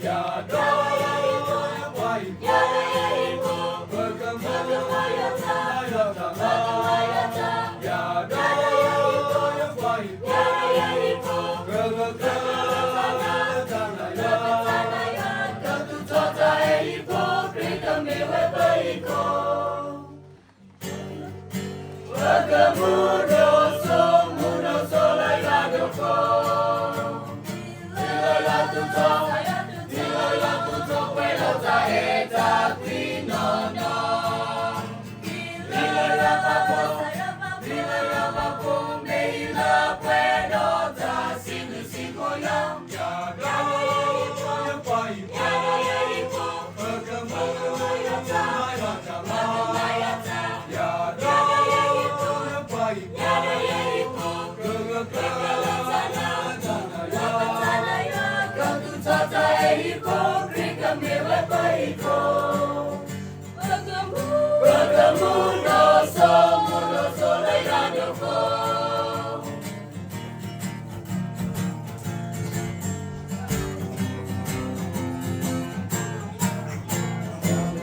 ယၤဒီးယဟံၣ်ဖိ, ယၤဒီးယဟံၣ်ဖိ, ပကမၤယတၢ်, ပကမၤယတၢ်, ယၤဒီးယဟံၣ်ဖိ, ယၤဒီးယဟံၣ်ဖိ, ပကမၤယတၢ်, ပကမၤယတၢ်, ကသူၣ်ထီၣ်တၢ်အဲၣ်ဟံၣ်ဖိ, ခရံာ်ကမ့ၢ်ဝဲပဟံၣ်ဖိ ပကမူဒိၣ်စိ မူဒိၣ်စိလၢယွၤဒိၣ်ခိၣ်, တုၤလၢယွၤသူၣ်ထီၣ်, တုၤလၢယွၤသူၣ်ထီၣ်ပှဲၤဒီးတၢ်အဲၣ်တၢ်ကွံနီၢ်နီၢ်, တုၤလၢယွၤပာ်ဖှိၣ်, တုၤလၢယွၤပာ်ဖှိၣ် မ့ၢ်ဟံၣ်လၢပှဲၤဒီးတၢ်စံးဘျုးစံးဖှိၣ်ယွၤ, ယၤဒီးယဟံၣ်ဖိ, ယၤဒီးယဟံၣ်ဖိ, ပကမၤယတၢ်, ပကမၤယတၢ်, ယၤဒီးယဟံၣ်ဖိ, ယၤဒီးယဟံၣ်ဖိ, ပကမၤယတၢ်, ပကမၤယတၢ်, ကသူၣ်ထီၣ်တၢ်အဲၣ်ဟံၣ်ဖိ, ခရံာ်ကမ့ၢ်ဝဲပဟံၣ်ဖိ ပကမူဒိၣ်စိ မူဒိၣ်စိလၢယွၤဒိၣ်ခိၣ်,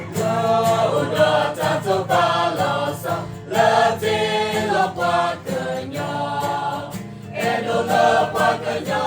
အိၣ်ဒီးတၢ်တိာ်ပာ်လီၤဆီ လၢတ့လီၤပှၤကညီ, အဲၣ်ဒိးလၢပှၤကညီ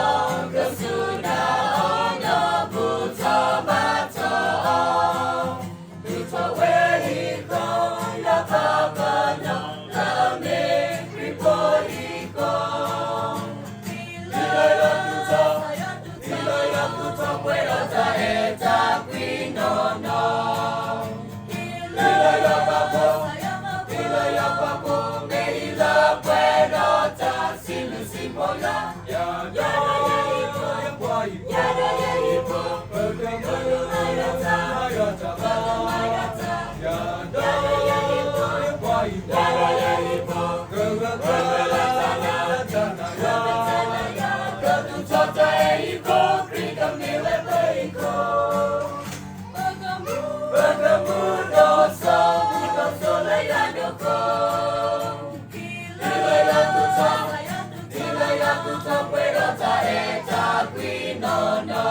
ကစူၢ်နာ်အီၤဒီးဘူၣ်ထီၣ်ဘါထီၣ်အီၤ, သူၣ်ထီၣ်ဝဲဟံၣ်ဃီ ယွၤပှၤကညီ လၢအမ့ၢ်ခရံာ်ဖိဟံၣ်ဃီ, တုၤလၢယွၤသူၣ်ထီၣ်, တုၤလၢယွၤသူၣ်ထီၣ်ပှဲၤဒီးတၢ်အဲၣ်တၢ်ကွံနီၢ်နီၢ်, တုၤလၢယွၤပာ်ဖှိၣ်, တုၤလၢယွၤပာ်ဖှိၣ် မ့ၢ်ဟံၣ်လၢပှဲၤဒီးတၢ်စံးဘျုးစံးဖှိၣ်ယွၤ, ယၤဒီးယဟံၣ်ဖိ, ယၤဒီးယဟံၣ်ဖိ, ပကမၤယတၢ်, ပကမၤယတၢ်, ယၤဒီးယဟံၣ်ဖိ, ယၤဒီးယဟံၣ်ဖိ, ပကမၤယတၢ်, ပကမၤယတၢ်, ကသူၣ်ထီၣ်တၢ်အဲၣ်ဟံၣ်ဖိ, ခရံာ်ကမ့ၢ်ဝဲပဟံၣ်ဖိ ပကမူဒိၣ်စိ မူဒိၣ်စိလၢယွၤဒိၣ်ခိၣ်, တုၤလၢယွၤသူၣ်ထီၣ်, တုၤလၢယွၤသူၣ်ထီၣ်ပှဲၤဒီးတၢ်အဲၣ်တၢ်ကွံနီၢ်နီၢ်